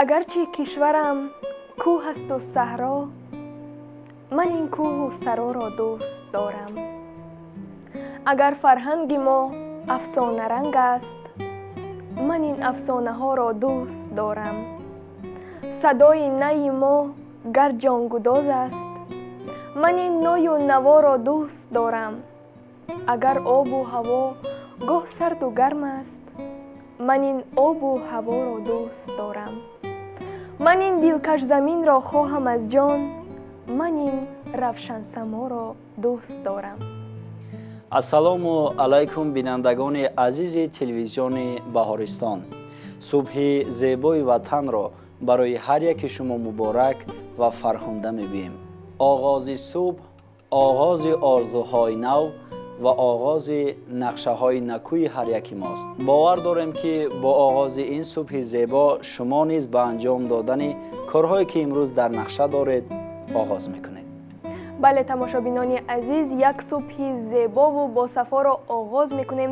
Агарчи кишварам кӯҳ асту саҳро, ман ин кӯҳу сароро дӯст дорам. Агар фарҳанги мо афсонаранг аст, ман ин афсонаҳоро дӯст дорам. Садои найи мо гар ҷонгудоз аст, ман ин ною наворо дӯст дорам. Агар обу ҳаво гоҳ сарду гарм аст, ман ин обу ҳаворо дӯст дорам. Ман ин дилкашзаминро хоҳам аз ҷон, ман ин равшансаморо дӯст дорам. Ассалому алайкум, бинандагони азизи телевизиони Баҳористон. Субҳи зебои ватанро барои ҳар яки шумо муборак ва фархунда мебием. Оғози субҳ оғози орзуҳои нав ва оғози нақшаҳои накӯи ҳар яки мост. Бовар дорем, ки бо оғози ин субҳи зебо шумо низ ба анҷом додани корҳое, ки имрӯз дар нақша доред, оғоз мекунед. Бале, тамошобинони азиз, як субҳи зебову босафоро оғоз мекунем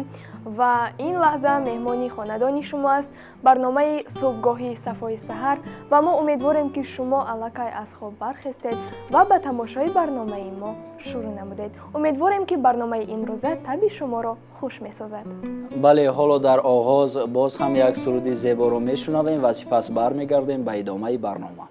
ва ин лаҳза меҳмони хонадони шумо аст барномаи субҳгоҳи сафои саҳар ва мо умедворем, ки шумо аллакай аз хоб бархестед ва ба тамошои барномаи мо шурӯъ намудед. Умедворем, ки барномаи имрӯза табъи шуморо хуш месозад. Бале, ҳоло дар оғоз боз ҳам як суруди зеборо мешунавем ва сипас бармегардем ба идомаи барнома.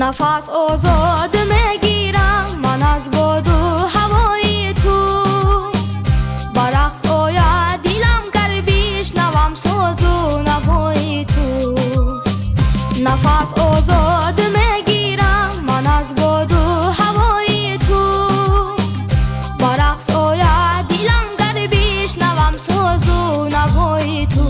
Нафас озод мегирам ман аз боду ҳавои ту, ба рақс ояд дилам, гар бишнавам созу навои ту. Нафас озод мегирам ман аз боду ҳавои ту, ба рақс ояд дилам, гар бишнавам созу навои ту.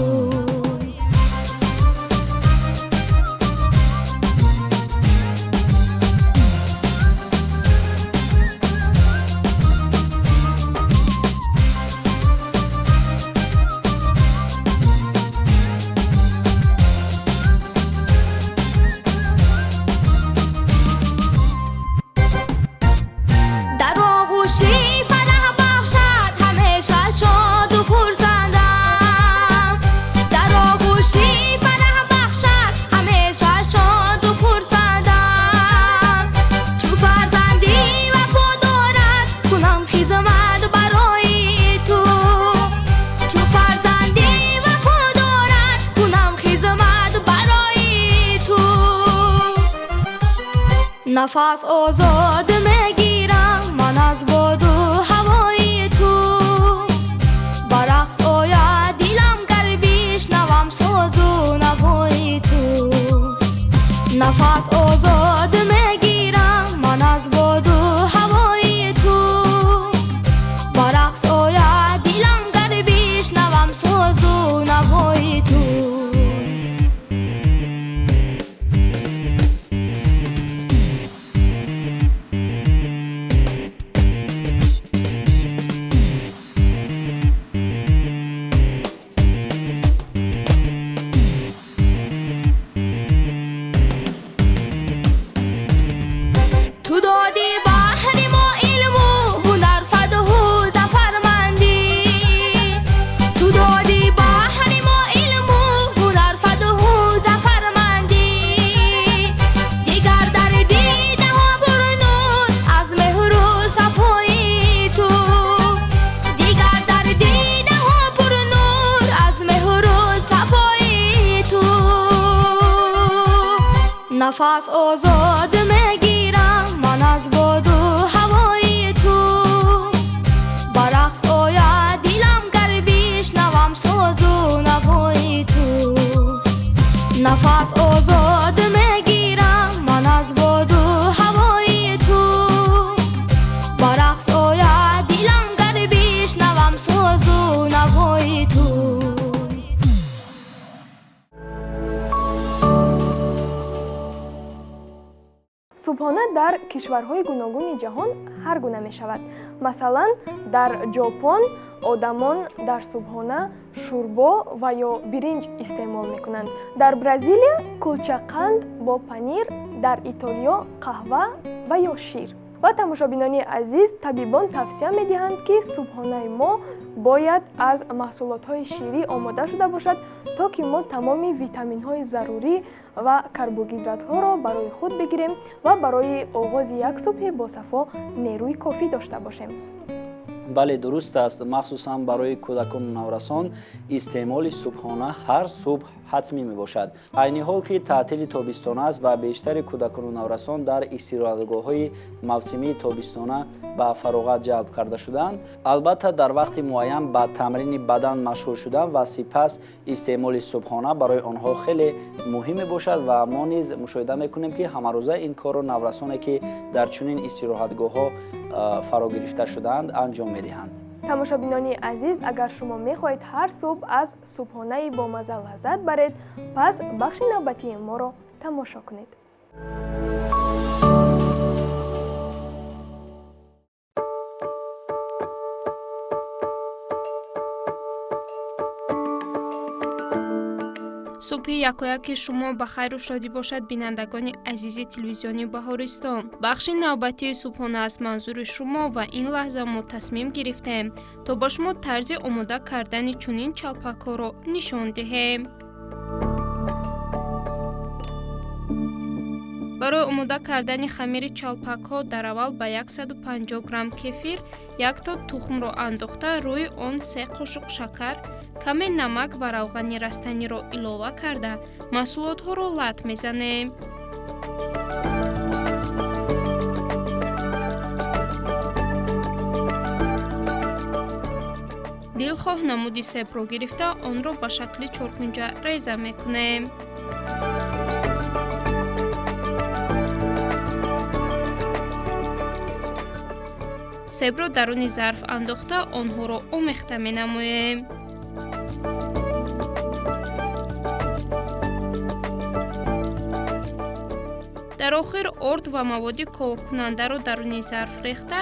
Дар оғӯши фараҳ бахшад ҳамеша шоду хурсандам, дар оғӯши фараҳ бахшад ҳамеша шоду хурсандам. Чу фарзанди вафо дорад кунам хизмат барои ту, чу фарзанди вафо дорад кунам хизмат барои ту. Нафас озод мегирам ман аз боду ҳавои ту, ба рақс ояд дилам, гар бишнавам созу навои ту. Нафас озод мегирам ман аз боду ҳавои ту, ба рақс ояд дилам, гар бишнавам созу навои ту. Ту додӣ баҳри мо илму ҳунар, фатҳу зафармандӣ, ту додӣ баҳри мо илму ҳунар, фатҳу зафармандӣ. Дигар дар дидаҳо пурнур аз меҳру сафои ту, дигар дар дидаҳо пурнур аз меҳру сафои ту. Нафас озод мегирам ман аз боду ҳавои ту, ба рақс ояд дилам, гар бишнавам созу навои ту. Нафас озод мегирам ман аз боду ҳавои ту, ба рақс ояд дилам, гар бишнавам созу навои ту. Субҳона дар кишварҳои гуногуни ҷаҳон ҳар гуна мешавад. Масалан, дар Ҷопон одамон дар субҳона шӯрбо ва ё биринҷ истеъмол мекунанд. Дар Бразилия кулчақанд бо панир, дар Итолиё қаҳва ва ё шир. Ва тамошобинони азиз, табибон тавсия медиҳанд, ки субҳонаи мо бояд аз маҳсулотҳои ширӣ омода шуда бошад, то ки мо тамоми витаминҳои зарурӣ ва карбогидратҳоро барои худ бигирем ва барои оғози як субҳи босафо нерӯи кофӣ дошта бошем. Бале, дуруст аст. Махсусан барои кӯдакону наврасон истеъмоли субҳона ҳар субҳ ҳатмӣ мебошад. Айни ҳол ки таътили тобистона аст ва бештари кӯдакону наврасон дар истироҳатгоҳҳои мавсимии тобистона ба фароғат ҷалб карда шудаанд, албатта дар вақти муайян ба тамрини бадан машғул шудан ва сипас истеъмоли субҳона барои онҳо хеле муҳим мебошад ва мо низ мушоҳида мекунем, ки ҳамарӯза ин корро наврасоне, ки дар чунин истироҳатгоҳҳо фаро гирифта шудаанд, анҷом медиҳанд. Тамошобинони азиз, агар шумо мехоҳед ҳар субҳ аз субҳонаи бомазза лаззат баред, пас бахши навбатии моро тамошо кунед. Субҳи якояки шумо ба хайру шодӣ бошад, бинандагони азизи телевизиони Баҳористон. Бахши навбатии субҳона аст манзури шумо ва ин лаҳза мо тасмим гирифтем, то ба шумо тарзи омода кардани чунин чалпакҳоро нишон диҳем. Барои омода кардани хамири чалпакҳо дар аввал ба 150 грамм кефир якто тухмро андохта, рӯи он 3 қошуқ шакар, каме намак ва равғани растаниро илова карда, маҳсулотҳоро лат мезанем. Дилхоҳ намуди себро гирифта, онро ба шакли чоркунҷа реза мекунем. Себро даруни зарф андохта, онҳоро омехта менамоем. Дар охир орд ва маводи ковоккунандаро даруни зарф рехта,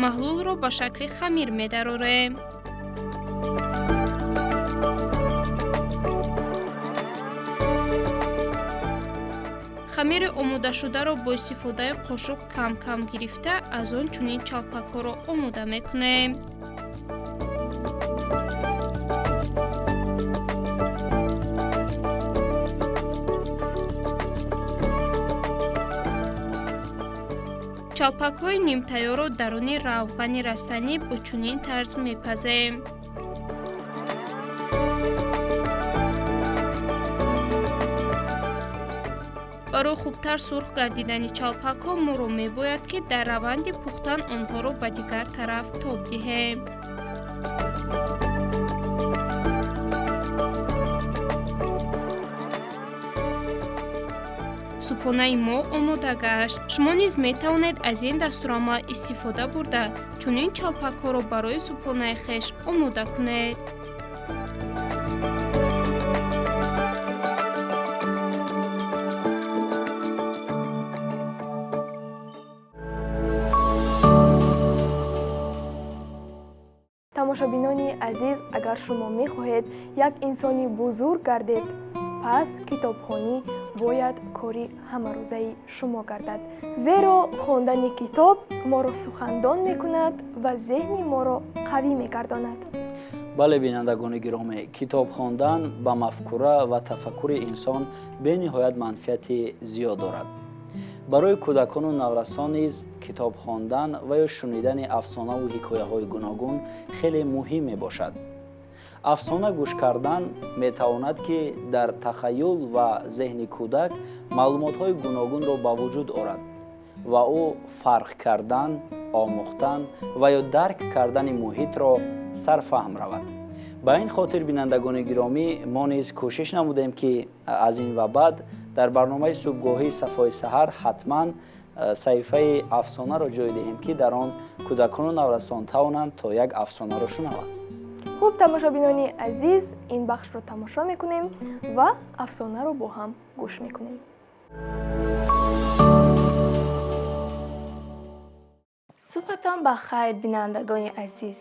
маҳлулро ба шакли хамир медарорем. Хамири омодашударо бо истифодаи қошуқ кам-кам гирифта, аз он чунин чалпакҳоро омода мекунем. Чалпакҳои нимтайёрро даруни равғани растанӣ бо чунин тарз мепазем. Барои хубтар сурх гардидани чалпакҳо моро мебояд, ки дар раванди пухтан онҳоро ба дигар тараф тоб диҳем. Субҳонаи мо омода гашт. Шумо низ метавонед аз ин дастурамал истифода бурда, чунин чалпакҳоро барои субҳонаи хеш омода кунед. Тамошобинони азиз, агар шумо мехоҳед як инсони бузург гардед, пас китобхонӣ бояд кори ҳамарӯзаи шумо гардад. Зеро хондани китоб моро сухандон мекунад ва зеҳни моро қавӣ мегардонад. Бале, бинандагони гиромӣ, китоб хондан ба мафкура ва тафаккури инсон бениҳоят манфиати зиёд дорад. Барои кӯдакону наврасон низ китоб хондан ва ё шунидани афсонаву ҳикояҳои гуногун хеле муҳим мебошад. Афсона гӯш кардан метавонад, ки дар тахаюл ва зеҳни кӯдак маълумотҳои гуногунро ба вуҷуд орад ва ӯ фарқ кардан, омӯхтан ва ё дарк кардани муҳитро сарфаҳм равад. Ба ин хотир, бинандагони гиромӣ, мо низ кӯшиш намудем, ки аз ин ва баъд дар барномаи субҳгоҳии Сафои саҳар ҳатман саҳифаи афсонаро ҷой диҳем, ки дар он кӯдакону наврасон тавонанд то як афсонаро шунаванд. Хуб, тамошобинони азиз, ин бахшро тамошо мекунем ва афсонаро бо ҳам гӯш мекунем. Субҳатон ба хайр, бинандагони азиз.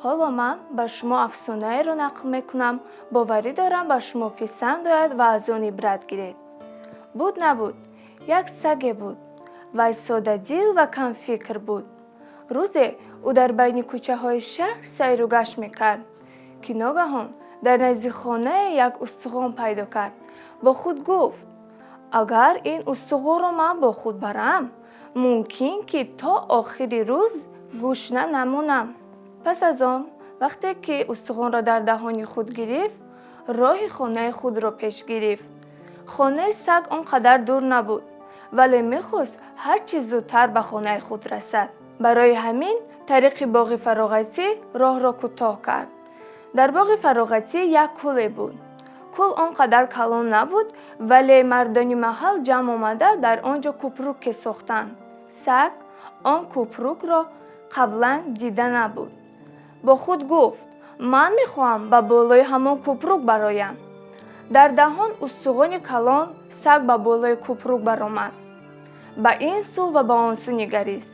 Ҳоло ман ба шумо афсонаеро нақл мекунам. Боварӣ дорам, ба шумо писанд ояд ва аз он ибрат гиред. Буд, набуд, як саге буд. Вай содадил ва камфикр буд. Рӯзе ӯ дар байни кӯчаҳои шаҳр сайру гашт мекард, ки ногаҳон дар назди хонае як устухон пайдо кард. Бо худ гуфт: агар ин устухонро ман бо худ барам, мумкин ки то охири рӯз гушна намонам. Пас аз он, вақте ки устухонро дар даҳони худ гирифт, роҳи хонаи худро пеш гирифт. Хонаи саг он қадар дур набуд, вале мехост ҳар чӣ зудтар ба хонаи худ расад. Барои ҳамин тариқи боғи фароғатӣ роҳро кӯтоҳ кард. Дар боғи фароғатӣ як кӯле буд. Кӯл он қадар калон набуд, вале мардони маҳал ҷамъ омада дар он ҷо кӯпруке сохтанд. Саг он кӯпрукро қаблан дида набуд. Бо худ гуфт: ман мехоҳам ба болои ҳамон кӯпрук бароям. Дар даҳон устухони калон саг ба болои кӯпрук баромад, ба ин сӯ ва ба он сӯ нигарист.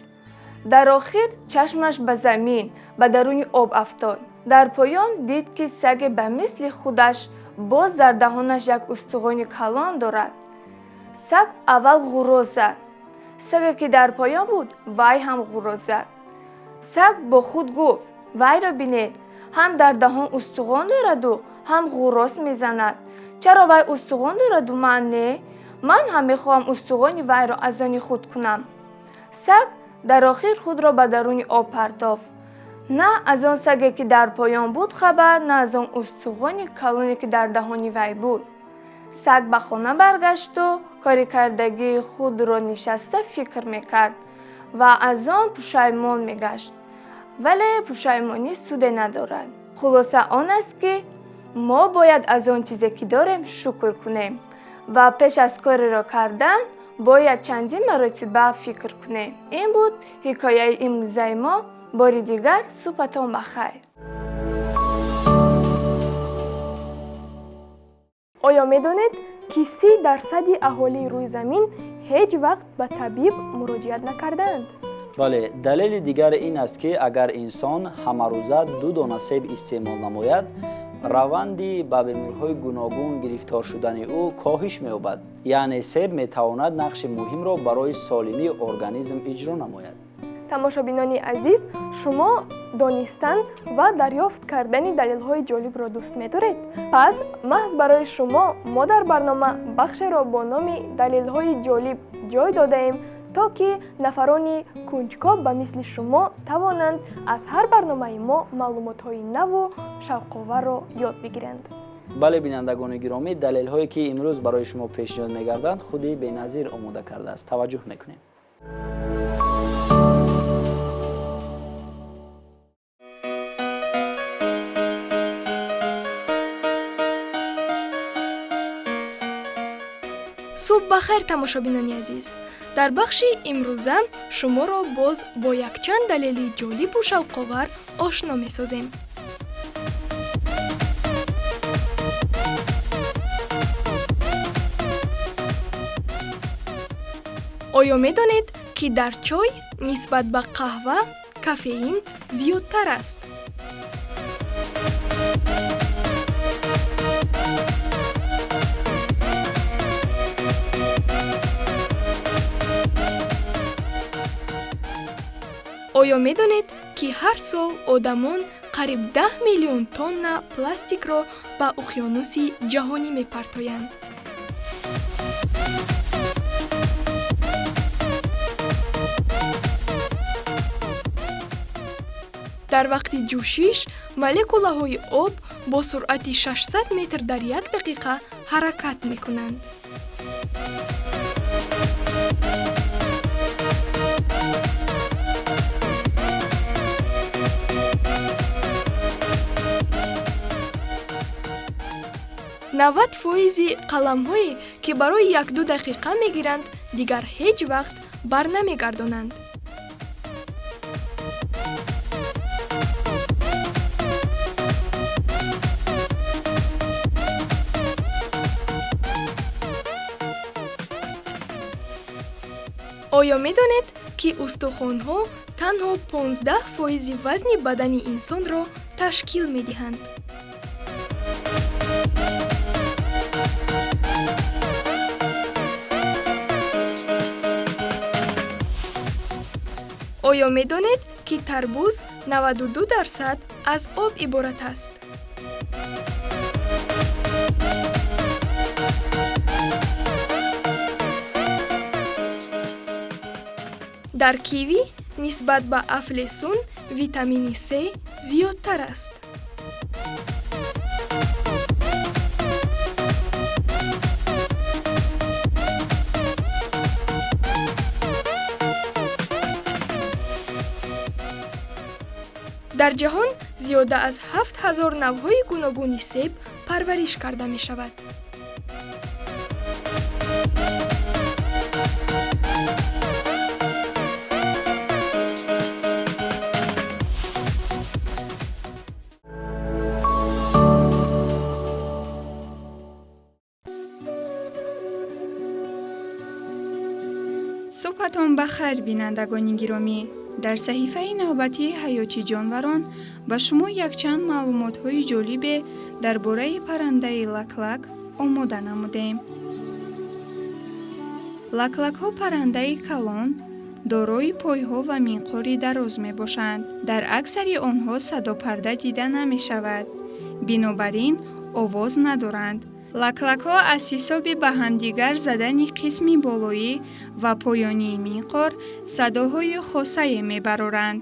Дар охир чашмаш ба замин, ба даруни об афтод. Дар поён дид, ки саге ба мисли худаш боз дар даҳонаш як устухони калон дорад. Саг аввал ғурроз зад. Саге, ки дар поён буд, вай ҳам ғурроз зад. Саг бо худ гуфт: вайро бинед, ҳам дар даҳон устухон дораду, ҳам ғурроз мезанад. Чаро вай устухон дораду, ман не? Ман ҳам мехоҳам устухони вайро аз они худ кунам. Саг дар охир худро ба даруни об партофт. На аз он саге, ки дар поён буд, хабар, на аз он устухони калоне, ки дар даҳони вай буд. Саг ба хона баргашту кори кардагии худро нишаста фикр мекард ва аз он пушаймон мегашт, вале пушаймонӣ суде надорад. Хулоса он аст, ки мо бояд аз он чизе, ки дорем, шукр кунем ва пеш аз кореро кардан бояд чандин маротиба фикр кунем. Ин буд ҳикояи имрӯзаи мо. Бори дигар субҳатон ба хайр. Оё медонед, ки 30 дарсади аҳолии рӯи замин ҳеҷ вақт ба табиб муроҷиат накардаанд? Бале, далели дигар ин аст, ки агар инсон ҳамарӯза ду дона себ истеъмол намояд, раванди ба бемориҳои гуногун гирифтор шудани ӯ коҳиш меёбад. Яъне себ метавонад нақши муҳимро барои солимии организм иҷро намояд. Тамошобинони азиз, шумо донистан ва дарёфт кардани далелҳои ҷолибро дӯст медоред? Пас маҳз барои шумо мо дар барнома бахшеро бо номи «Далелҳои ҷолиб» ҷой додаем, то ки нафарони кунҷкоб ба мисли шумо тавонанд аз ҳар барномаи мо маълумотҳои наву шавқоварро ёд бигиранд. Бале, бинандагони гиромӣ, далелҳое, ки имрӯз барои шумо пешниҳод мегарданд, худи Беназир омода кардааст. Таваҷҷӯҳ мекунем. Субҳ ба хайр, тамошобинони азиз! Дар бахши имрӯза шуморо боз бо якчанд далели ҷолибу шавқовар ошно месозем. Оё медонед, ки дар чой нисбат ба қаҳва кофеин зиёдтар аст? Оё медонед, ки ҳар сол одамон қариб 10 миллион тонна пластикро ба уқёнуси ҷаҳонӣ мепартоянд? Дар вақти ҷӯшиш молекулаҳои об бо суръати 600 метр дар як дақиқа ҳаракат мекунанд. 90 фоизи қаламҳое, ки барои як-ду дақиқа мегиранд, дигар ҳеҷ вақт барнамегардонанд. Оё медонед, ки устухонҳо танҳо 15% вазни бадани инсонро ташкил медиҳанд. Оё медонед, ки тарбуз 92% аз об иборат аст? Дар киви нисбат ба афлесун витамини С зиёдтар аст. Дар ҷаҳон зиёда аз 7000 навъҳои гуногуни себ парвариш карда мешавад. Субҳатон ба хайр, бинандагони гиромӣ. Дар саҳифаи навбатии ҳаёти ҷонварон ба шумо якчанд маълумотҳои ҷолибе дар бораи паррандаи лаклак омода намудем. Лаклакҳо паррандаи калон, дорои пойҳо ва минқори дароз мебошанд. Дар аксари онҳо садопарда дида намешавад, бинобар ин овоз надоранд. Лаклакҳо аз ҳисоби ба ҳамдигар задани қисми болоӣ ва поёнии минқор садоҳои хосае мебароранд.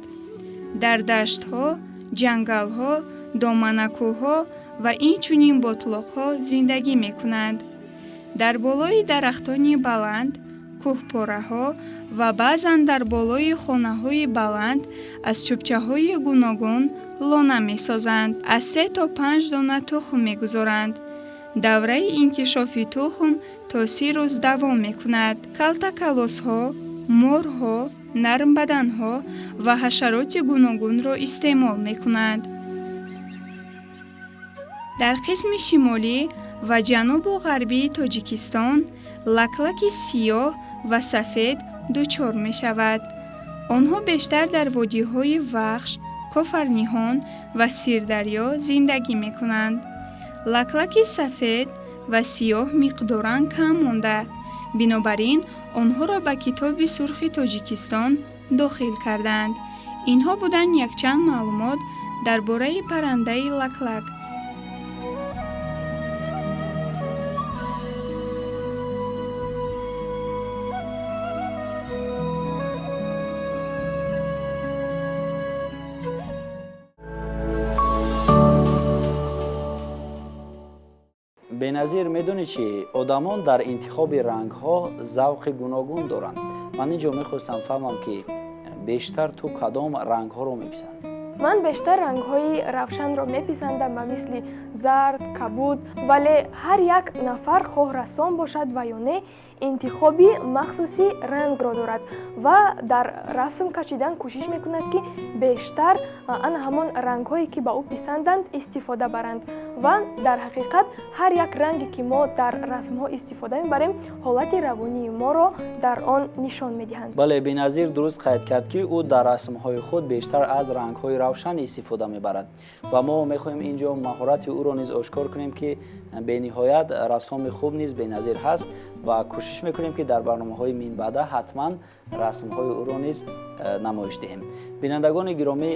Дар даштҳо, ҷангалҳо, доманакӯҳҳо ва инчунин ботлоқҳо зиндагӣ мекунанд. Дар болои дарахтони баланд, кӯҳпораҳо ва баъзан дар болои хонаҳои баланд аз чӯбчаҳои гуногун лона месозанд. Аз 3 то 5 дона тухм мегузоранд. Давраи инкишофи тухм то 30 рӯз давом мекунад. Калтакалосҳо, морҳо, нармбаданҳо ва ҳашароти гуногунро истеъмол мекунанд. Дар қисми шимолӣ ва ҷанубу ғарбии Тоҷикистон лаклаки сиёҳ ва сафед дучор мешавад. Онҳо бештар дар водиҳои Вахш, Кофарниҳон ва Сирдарё зиндагӣ мекунанд. Лаклаки сафед ва сиёҳ миқдоран кам монда, бинобар ин онҳоро ба Китоби сурхи Тоҷикистон дохил карданд. Инҳо буданд якчанд маълумот дар бораи паррандаи лаклак. Беназир, медонӣ чӣ? Одамон дар интихоби рангҳо завқи гуногун доранд. Ман ин ҷо мехостам фаҳмам, ки бештар ту кадом рангҳоро меписандӣ? Ман бештар рангҳои равшанро меписандам, ба мисли зард, кабуд, вале ҳар як нафар хоҳ рассом бошад ва ё не, интихоби махсуси рангро дорад ва дар расм кашидан кӯшиш мекунад, ки бештар ана ҳамон рангҳое, ки ба ӯ писанданд, истифода баранд. Ва дар ҳақиқат ҳар як ранге, ки мо дар расмҳо истифода мебарем, ҳолати равонии моро дар он нишон медиҳанд. Бале, Беназир дуруст қайд кард, ки ӯ дар расмҳои худ бештар аз рангҳои равшан истифода мебарад ва мо мехоҳем ин ҷо маҳорати ӯро низ ошкор кунем, ки бениҳоят рассоми хуб низ Беназир ҳаст ва кӯшиш мекунем, ки дар барномаҳои минбаъда ҳатман расмҳои ӯро низ намоиш диҳем. Бинандагони гиромӣ,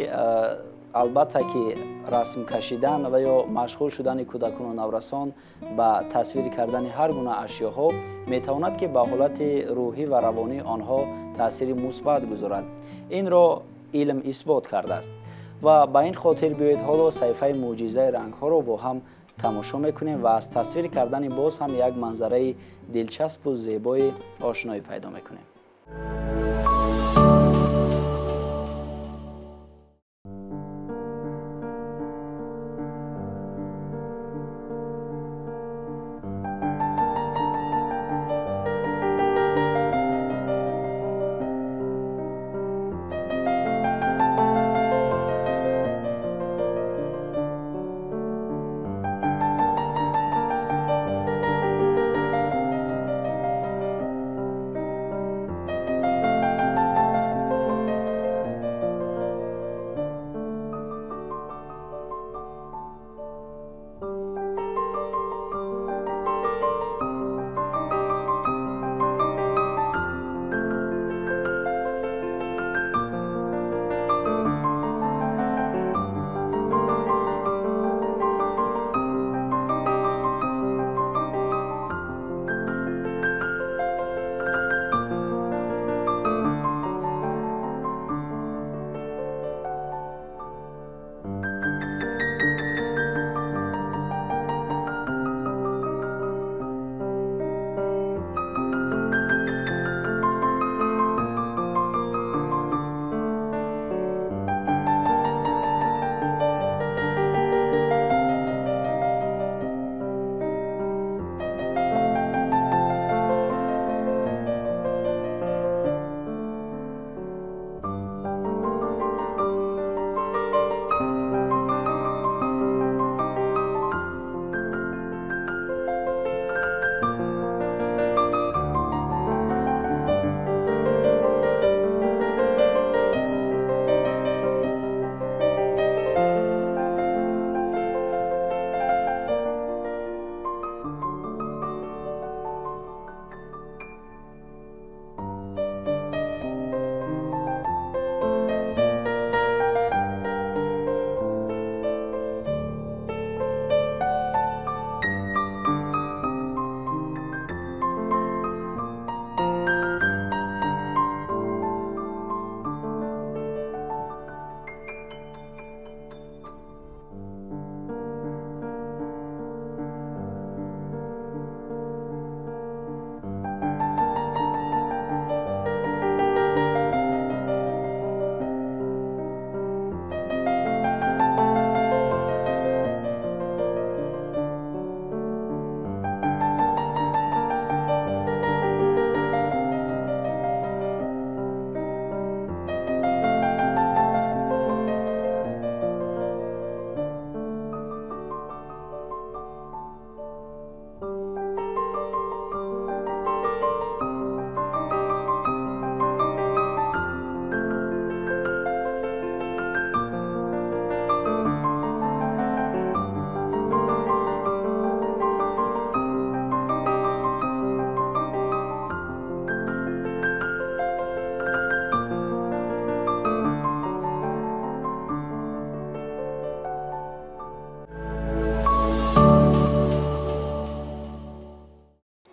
албатта ки расм кашидан ва ё машғул шудани кӯдакону наврасон ба тасвир кардани ҳар гуна ашёҳо метавонад, ки ба ҳолати рӯҳӣ ва равонии онҳо таъсири мусбат гузорад. Инро илм исбот кардааст ва ба ин хотир биёед ҳоло саҳифаи мӯъҷизаи рангҳоро бо ҳам тамошо мекунем ва аз тасвир кардани боз ҳам як манзараи дилчаспу зебои ошноӣ пайдо мекунем.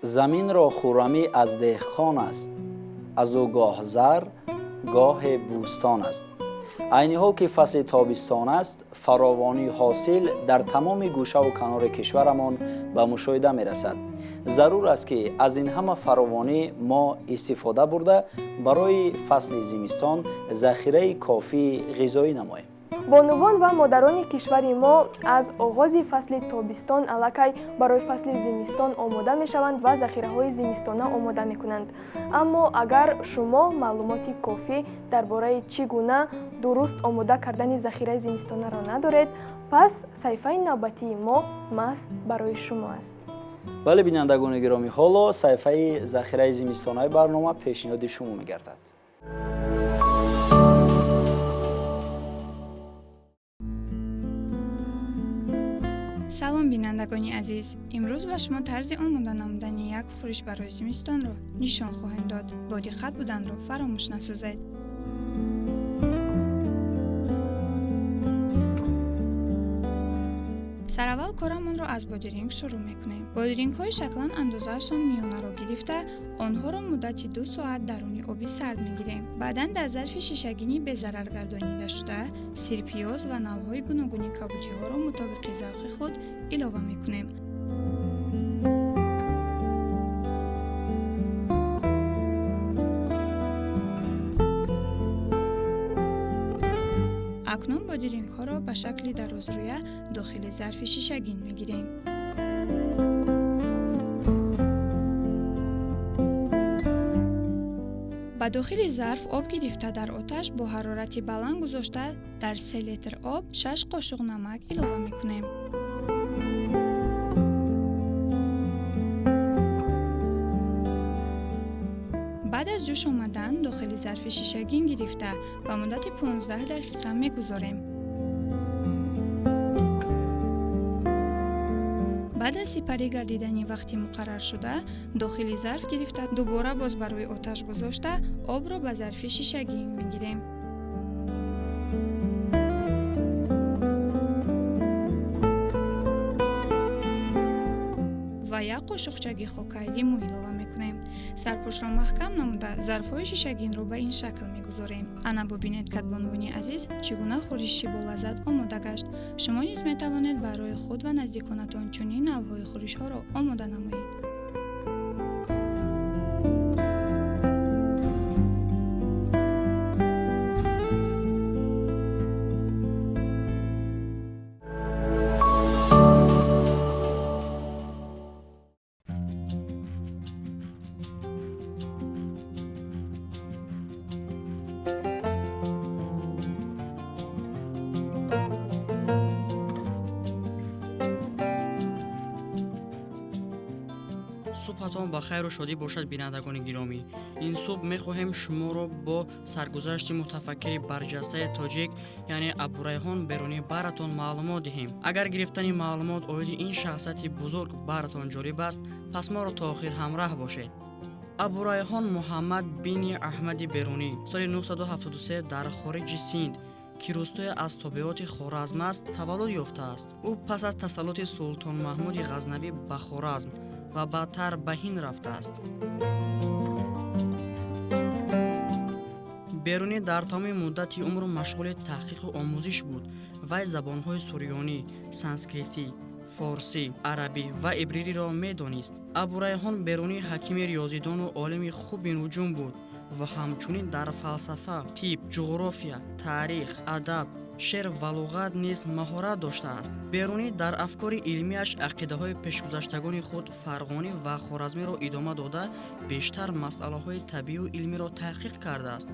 Заминро хуррамӣ аз деҳқон аст, аз ӯ гоҳ зар, гоҳе бӯстон аст. Айни ҳол ки фасли тобистон аст, фаровонии ҳосил дар тамоми гӯшаву канори кишварамон ба мушоҳида мерасад. Зарур аст, ки аз ин ҳама фаровонӣ мо истифода бурда, барои фасли зимистон захираи кофии ғизоӣ намоем. Бонувон ва модарони кишвари мо аз оғози фасли тобистон аллакай барои фасли зимистон омода мешаванд ва захираҳои зимистона омода мекунанд. Аммо агар шумо маълумоти кофӣ дар бораи чӣ гуна дуруст омода кардани захираи зимистонаро надоред, пас саҳифаи навбатии мо маҳз барои шумо аст. Бале, бинандагони гиромӣ, ҳоло саҳифаи захираи зимистонаи барнома пешниҳоди шумо мегардад. Салом, бинандагони азиз! Имрӯз ба шумо тарзи омода намудани як хӯриш барои зимистонро нишон хоҳем дод. Бо диққат буданро фаромӯш насозед. Сараввал корамонро аз бодиринг шурӯъ мекунем. Бодирингҳои шаклан андозаашон миёнаро гирифта, онҳоро муддати 2 соат даруни оби сард мегирем. Баъдан дар зарфи шишагини безарар гардонидашуда сирпиёз ва навъҳои гуногуни кабудиҳоро мутобиқи завқи худ илова мекунем. Акнун бодирингҳоро ба шакли дарозрӯя дохили зарфи шишагин мегирем. Ба дохили зарф об гирифта, дар оташ бо ҳарорати баланд гузошта, дар 3 литр об 6 қошуқ намак илова мекунем. Баъд аз ҷӯш омадан дохили зарфи шишагин гирифта ба муддати 15 дақиқа мегузорем. Баъд аз сипарӣ гардидани вақти муқарраршуда дохили зарф гирифта, дубора боз бар рӯи оташ гузошта, обро ба зарфи шишагин мегирем. Ва як қошуқчаги хокаи лимӯ илова мекунем. Сарпӯшро маҳкам намуда, зарфҳои шишагинро ба ин шакл мегузорем. Ана бубинед, кадбонувони азиз, чӣ гуна хӯриши болаззат омода гашт. Шумо низ метавонед барои худ ва наздиконатон чунин навъҳои хӯришҳоро омода намоед. Субҳатон ба хайру шодӣ бошад, бинандагони гиромӣ. Ин субҳ мехоҳем шуморо бо саргузашти мутафаккири барҷастаи тоҷик, яъне Абурайҳон Берунӣ, баратон маълумот диҳем. Агар гирифтани маълумот оиди ин шахсияти бузург баратон ҷолиб аст, пас моро то охир ҳамраҳ бошед. Абурайҳон Муҳаммад бини Аҳмади Берунӣ соли 973 дар хориҷи Синд, ки рӯстое аз тобеоти Хоразм аст, таваллуд ёфтааст. Ӯ пас аз тасаллути Султон Маҳмуди Ғазнавӣ ба Хоразм ва баъдтар ба Ҳинд рафтааст. Берунӣ дар тамоми муддати умр машғули таҳқиқу омӯзиш буд. Вай забонҳои сурёнӣ, санскритӣ, форсӣ, арабӣ ва ибририро медонист. Абурайҳон Берунӣ ҳакими риёзидону олими хуби нуҷум буд ва ҳамчунин дар фалсафа, тиб, ҷуғрофия, таърих, адаб, шеър ва луғат низ маҳорат доштааст. Берунӣ дар афкори илмиаш ақидаҳои пешгузаштагони худ Фарғонӣ ва Хоразмиро идома дода, бештар масъалаҳои табиию илмиро таҳқиқ кардааст.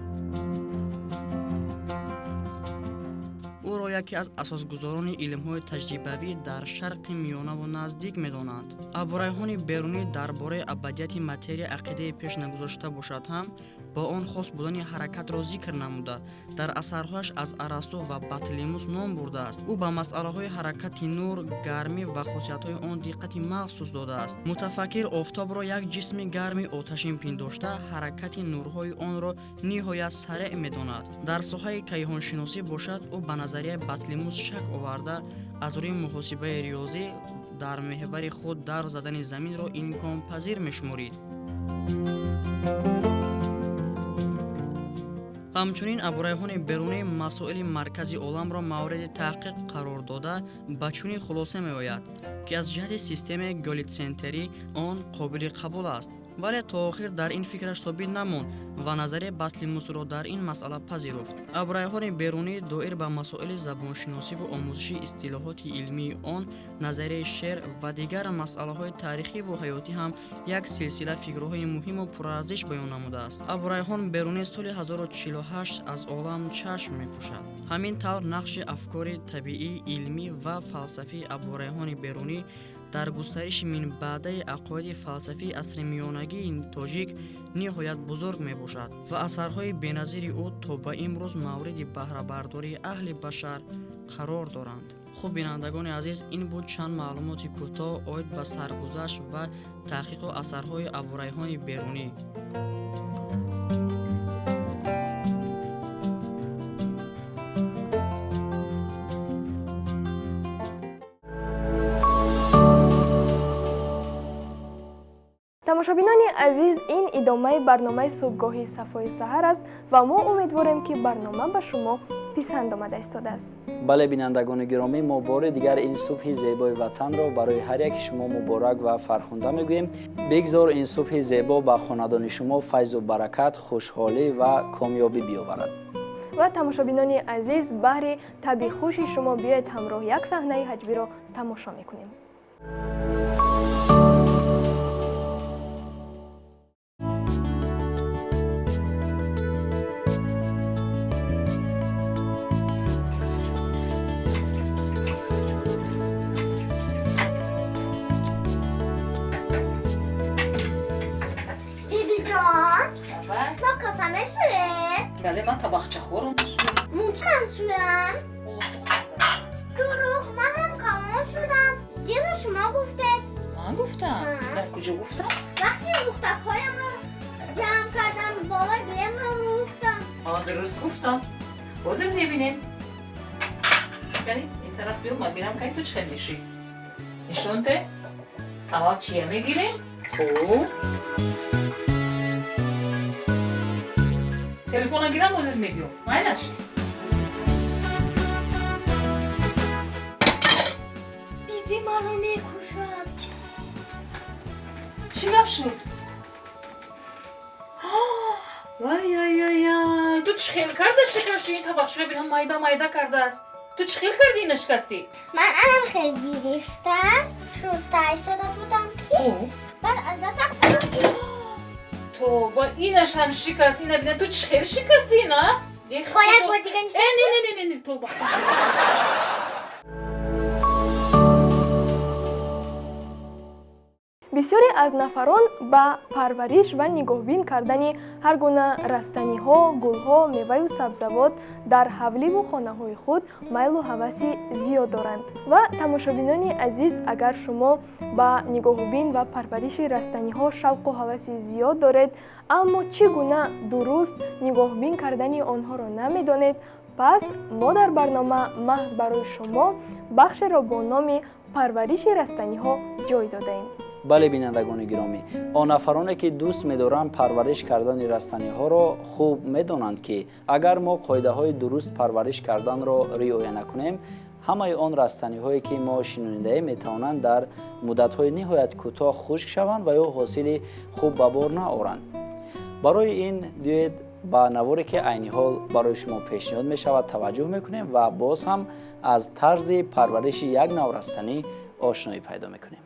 Ӯро яке аз асосгузорони илмҳои таҷрибавӣ дар Шарқи Миёнаву Наздик медонанд. Абурайҳони Берунӣ дар бораи абадияти материя ақидаи пеш нагузошта бошад ҳам, бо он хос будани ҳаракатро зикр намуда, дар асарҳояш аз Арасту ва Батлимус ном бурдааст. Ӯ ба масъалаҳои ҳаракати нур, гармӣ ва хосиятҳои он диққати махсус додааст. Мутафаккир офтобро як ҷисми гарми оташин пиндошта, ҳаракати нурҳои онро ниҳоят сареъ медонад. Дар соҳаи кайҳоншиносӣ бошад, ӯ ба назарияи Батлимус шак оварда, аз рӯи муҳосибаи риёзӣ дар меҳвари худ давр задани заминро имконпазир мешуморид. Ҳамчунин Абурайҳони Берунӣ масоили маркази оламро мавриди таҳқиқ қарор дода, ба чунин хулоса меояд, ки аз ҷиҳати системаи геолитсентерӣ он қобили қабул аст, вале то охир дар ин фикраш собит намонд ва назарияи Батлимусро дар ин масъала пазируфт. Абурайҳони Берунӣ доир ба масоили забоншиносиву омӯзиши истилоҳоти илмии он, назарияи шеър ва дигар масъалаҳои таърихиву ҳаётӣ ҳам як силсила фикрҳои муҳиму пурарзиш баён намудааст. Абурайҳон Берунӣ соли 1048 аз олам чашм мепӯшад. Ҳамин тавр нақши афкори табиӣ, илмӣ ва фалсафии Абурайҳони Берунӣ дар густариши минбаъдаи ақоиди фалсафии асри миёнагии тоҷик ниҳоят бузург мебошад ва асарҳои беназири ӯ то ба имрӯз мавриди баҳрабардории аҳли башар қарор доранд. Хуб, бинандагони азиз, ин буд чанд маълумоти кӯтоҳ оид ба саргузашт ва таҳқиқу асарҳои Абурайҳони Берунӣ. Тамошобинони азиз, ин идомаи барномаи субҳгоҳии Сафои саҳар аст ва мо умедворем, ки барнома ба шумо писанд омада истодааст. Бале, бинандагони гиромӣ, мо бори дигар ин субҳи зебои ватанро барои ҳар яки шумо муборак ва фархунда мегӯем. Бигзор ин субҳи зебо ба хонадони шумо файзу баракат, хушҳолӣ ва комёбӣ биёварад. Ва тамошобинони азиз, баҳри табъи хуши шумо биёед ҳамроҳ як саҳнаи ҳаҷвиро тамошо мекунем. Бале, ман табақчаҳоро мешӯям. Мумкин ман шӯям? Дурӯғ, ман ҳам калон шудам. Дирӯз шумо гуфтед. Ман гуфтам? Дар куҷо гуфтам? Вақте лухтакҳоямро ҷамъ кардам, болои гилемро руфтам. Дуруст гуфтам. Ҳозир мебинем. Кани, ин тараф биё, ман бинам, кани ту чӣ хел мешӯӣ. Нишон де. Аввал чия мегирем? Хуб. Телефона гирам, ҳозир мебиём. Майнаш? Биби маро мекушад. Чӣ гап шуд? Вай-яй-яй-яй, ту чӣ хел карда шикастӣ? Ин табақчаро бинам, майда майда кардааст. Ту чӣ хел карди ина шикастӣ? Ман анам хел гирифтам, шуста истода будам, ки баъд аз дастам Тоба, инашам шикаст, ина бина, ту чӣ хел шикастӣ ина? Бо як бор дига нишон. Э, не, не, не, не, не, тоба. Бисёре аз нафарон ба парвариш ва нигоҳбин кардани ҳар гуна растаниҳо, гулҳо, меваю сабзавот дар ҳавливу хонаҳои худ майлу ҳаваси зиёд доранд. Ва тамошобинони азиз, агар шумо ба нигоҳубин ва парвариши растаниҳо шавқу ҳаваси зиёд доред, аммо чӣ гуна дуруст нигоҳубин кардани онҳоро намедонед, пас мо дар барнома маҳз барои шумо бахшеро бо номи парвариши растаниҳо ҷой додаем. Бале, бинандагони гиромӣ, он нафароне ки дӯст медоранд парвариш кардани растаниҳоро, хуб медонанд, ки агар мо қоидаҳои дуруст парвариш карданро риоя накунем, ҳамаи он растаниҳое ки мо шинонидаем, метавонанд дар муддатҳои ниҳоят кӯтоҳ хушк шаванд ва ё ҳосили хуб ба бор наоранд. Барои ин биёед ба наворе, ки айни ҳол барои шумо пешниҳод мешавад, таваҷҷӯҳ мекунем ва боз ҳам аз тарзи парвариши як нав растанӣ ошноӣ пайдо мекунем.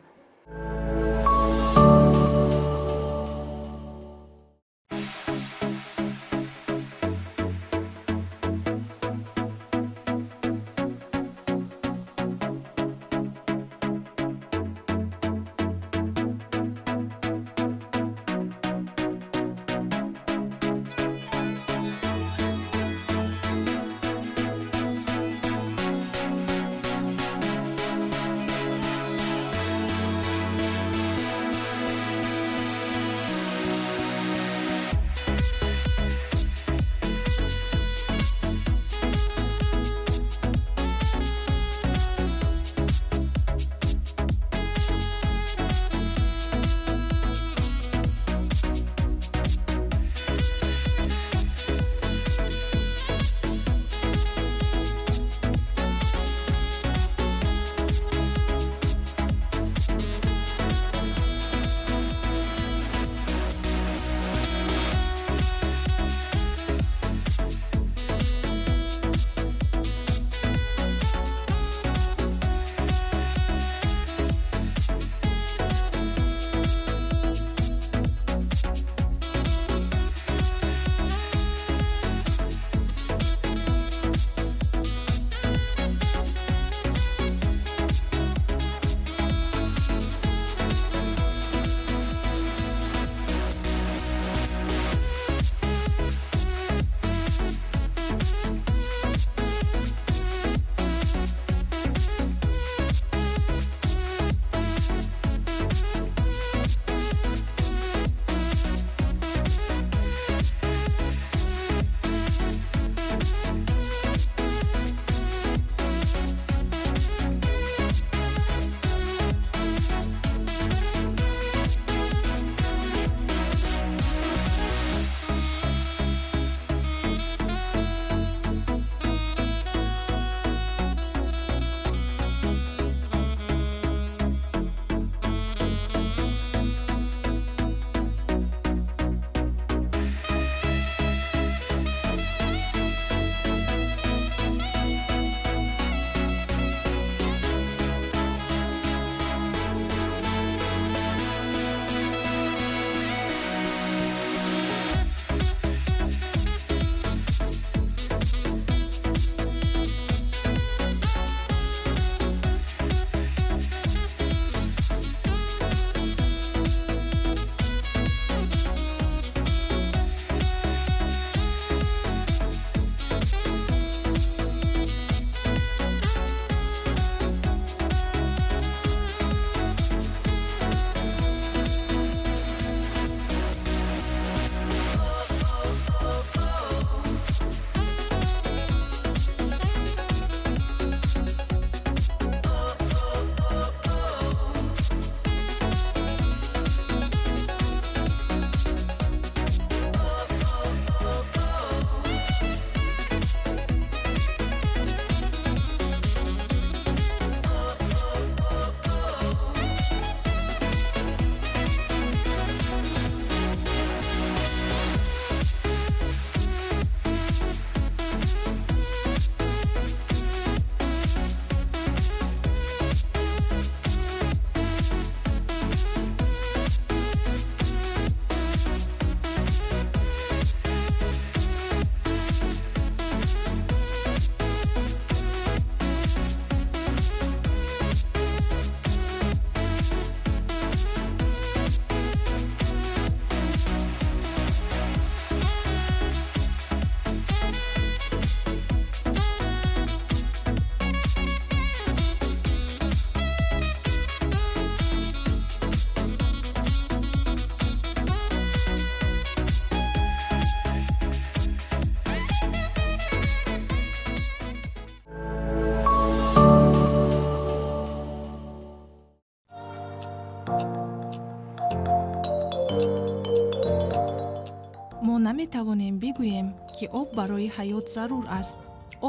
Наметавонем бигӯем, ки об барои ҳаёт зарур аст.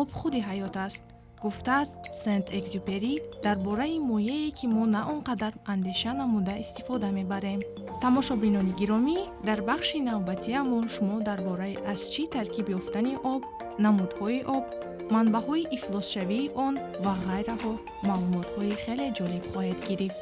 Об худи ҳаёт аст, гуфтааст Сент-Экзюпери дар бораи мояе, ки мо на он қадар андеша намуда истифода мебарем. Тамошобинони гиромӣ, дар бахши навбатиамон шумо дар бораи аз чӣ таркиб ёфтани об, намудҳои об, манбаъҳои ифлосшавии он ва ғайраҳо маълумотҳои хеле ҷолиб хоҳед гирифт.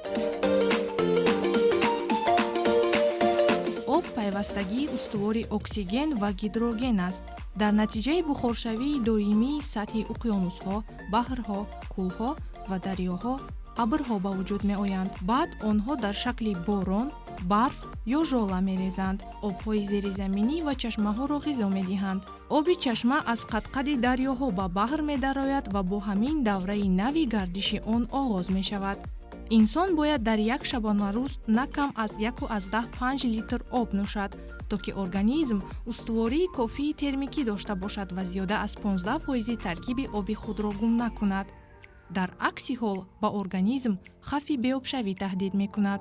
Об пайвастагии устувори оксиген ва гидроген аст. Дар натиҷаи бухоршавии доимии сатҳи уқёнусҳо, баҳрҳо, кӯлҳо ва дарёҳо абрҳо ба вуҷуд меоянд. Баъд онҳо дар шакли борон, барф ё жола мерезанд, обҳои зеризаминӣ ва чашмаҳоро ғизо медиҳанд. Оби чашма аз қадқади дарёҳо ба баҳр медарояд ва бо ҳамин давраи нави гардиши он оғоз мешавад. Инсон бояд дар як шабонарӯз на кам аз 1,5 литр об нӯшад, то ки организм устувории кофии термикӣ дошта бошад ва зиёда аз 15 фоизи таркиби оби худро гум накунад. Дар акси ҳол ба организм хавфи беобшавӣ таҳдид мекунад.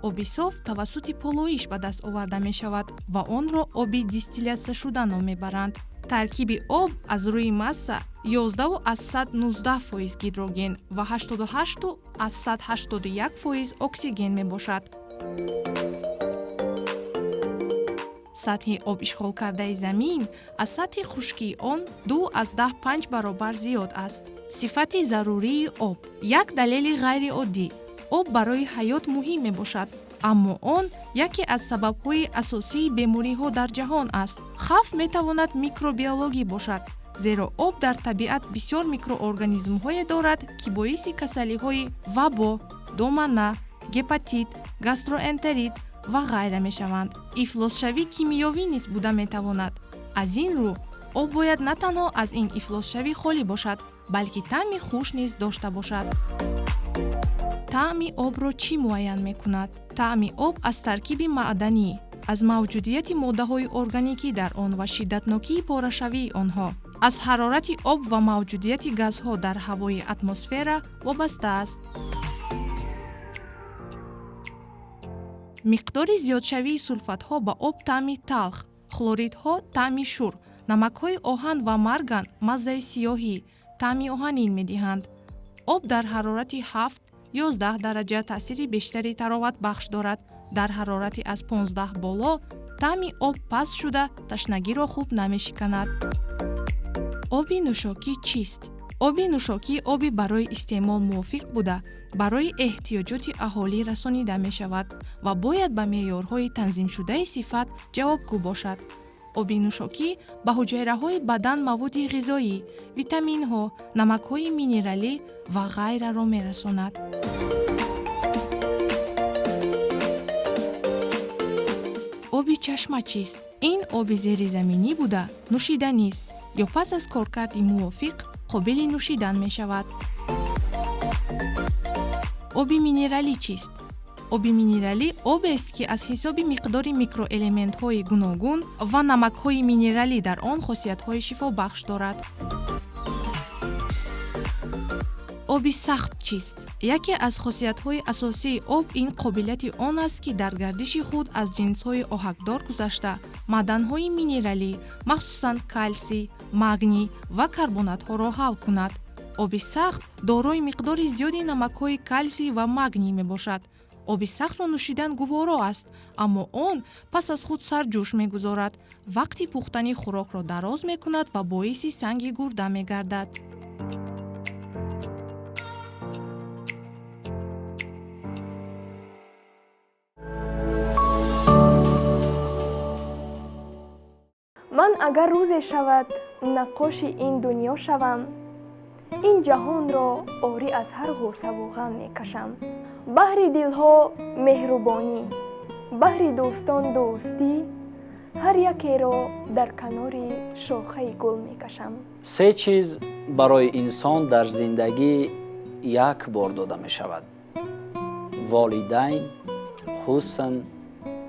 Оби соф тавассути полоиш ба даст оварда мешавад ва онро оби дистиллятсияшуда ном мебаранд. Таркиби об аз рӯи масса 11,19 фоиз гидроген ва 88,81 фоиз оксиген мебошад. Сатҳи об ишғолкардаи замин аз сатҳи хушкии он 2,5 баробар зиёд аст. Сифати зарурии об як далели ғайриоддӣ. Об барои ҳаёт муҳим мебошад, аммо он яке аз сабабҳои асосии бемориҳо дар ҷаҳон аст. Хавф метавонад микробиологӣ бошад, зеро об дар табиат бисёр микроорганизмҳое дорад, ки боиси касалиҳои вабо, домана, гепатит, гастроэнтерит ва ғайра мешаванд. Ифлосшавӣ кимиёвӣ низ буда метавонад. Аз ин рӯ об бояд на танҳо аз ин ифлосшавӣ холӣ бошад, балки таъми хуш низ дошта бошад. Таъми обро чӣ муайян мекунад? Таъми об аз таркиби маъданӣ, аз мавҷудияти моддаҳои органикӣ дар он ва шиддатнокии порашавии онҳо, аз ҳарорати об ва мавҷудияти газҳо дар ҳавои атмосфера вобаста аст. Миқдори зиёдшавии сулфатҳо ба об таъми талх, хлоридҳо таъми шур, намакҳои оҳан ва марган маззаи сиёҳӣ, таъми оҳанин медиҳанд. Об дар ҳарорати 7-11 дараҷа таъсири бештари тароватбахш дорад. Дар ҳарорати аз 15 боло таъми об паст шуда, ташнагиро хуб намешиканад. Оби нӯшокӣ чист? Оби нӯшокӣ оби барои истеъмол мувофиқ буда, барои эҳтиёҷоти аҳолӣ расонида мешавад ва бояд ба меъёрҳои танзимшудаи сифат ҷавобгӯ бошад. Оби нӯшокӣ ба ҳуҷайраҳои бадан маводи ғизоӣ, витаминҳо, намакҳои минералӣ ва ғайраро мерасонад. Оби чашма чист? Ин оби зеризаминӣ буда, нӯшиданист ё пас аз коркарди мувофиқ қобили нӯшидан мешавад. Оби минералӣ чист? Оби минералӣ обест, ки аз ҳисоби миқдори микроэлементҳои гуногун ва намакҳои минералӣ дар он хосиятҳои шифобахш дорад. Оби сахт чист? Яке аз хосиятҳои асосии об ин қобилияти он аст, ки дар гардиши худ аз ҷинсҳои оҳакдор гузашта, маъданҳои минералӣ, махсусан калсий, магний ва карбонатҳоро ҳал кунад. Оби сахт дорои миқдори зиёди намакҳои калсий ва магний мебошад. Оби сахтро нӯшидан гуворо аст, аммо он пас аз худ сарҷӯш мегузорад, вақти пухтани хӯрокро дароз мекунад ва боиси санги гурда мегардад. Ман агар рӯзе шавад наққоши ин дунё шавам, ин ҷаҳонро орӣ аз ҳар ғуссаву ғам мекашам. Баҳри дилҳо меҳрубонӣ, баҳри дӯстон дӯстӣ, ҳар якеро дар канори шохаи гул мекашам. Се чиз барои инсон дар зиндагӣ як бор дода мешавад: волидайн, ҳусн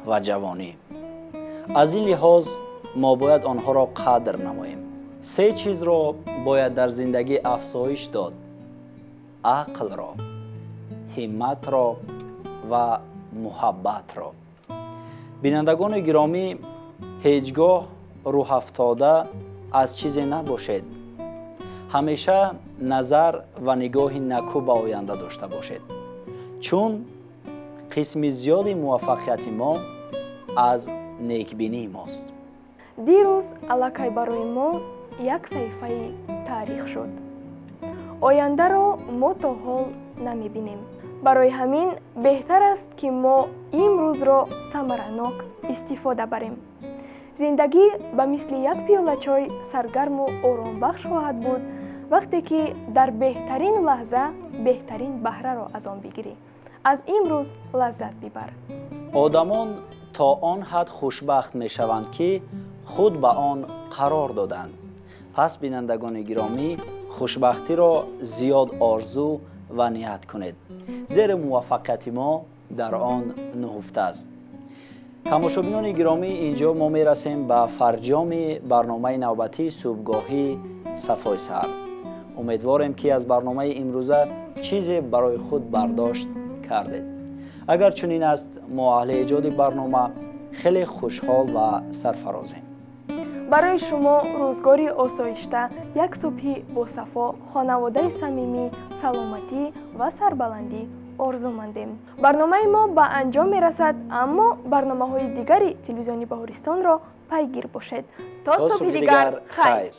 ва ҷавонӣ. Аз ин лиҳоз мо бояд онҳоро қадр намоем. Се чизро бояд дар зиндагӣ афзоиш дод: ақлро, ҳимматро ва муҳаббатро. Бинандагони гиромӣ, ҳеҷ гоҳ рӯҳафтода аз чизе набошед. Ҳамеша назар ва нигоҳи накӯ ба оянда дошта бошед, чун қисми зиёди муваффақияти мо аз некбинии мост. Дирӯз аллакай барои мо як саҳифаи таърих шуд. Ояндаро мо то ҳол намебинем. Барои ҳамин беҳтар аст, ки мо имрӯзро самаранок истифода барем. Зиндагӣ ба мисли як пиёла чой саргарму оромбахш хоҳад буд, вақте ки дар беҳтарин лаҳза беҳтарин баҳраро аз он бигирӣ. Аз имрӯз лаззат бибар. Одамон то он ҳад хушбахт мешаванд, ки худ ба он қарор доданд. Пас, бинандагони гиромӣ, хушбахтиро зиёд орзу ва ният кунед, зеро муваффақияти мо дар он нуҳуфта аст. Тамошобинони гиромӣ, инҷо мо мерасем ба фарҷоми барномаи навбатии субҳгоҳии Сафои саҳар. Умедворем, ки аз барномаи имрӯза чизе барои худ бардошт кардед. Агар чунин аст, мо, аҳли эҷоди барнома, хеле хушҳол ва сарфарозем. Барои шумо рӯзгори осоишта, як субҳи босафо, хонаводаи самимӣ, саломатӣ ва сарбаландӣ орзумандем. Барномаи мо ба анҷом мерасад, аммо барномаҳои дигари телевизиони Баҳористонро пайгир бошед. То субҳи дигар, хайр.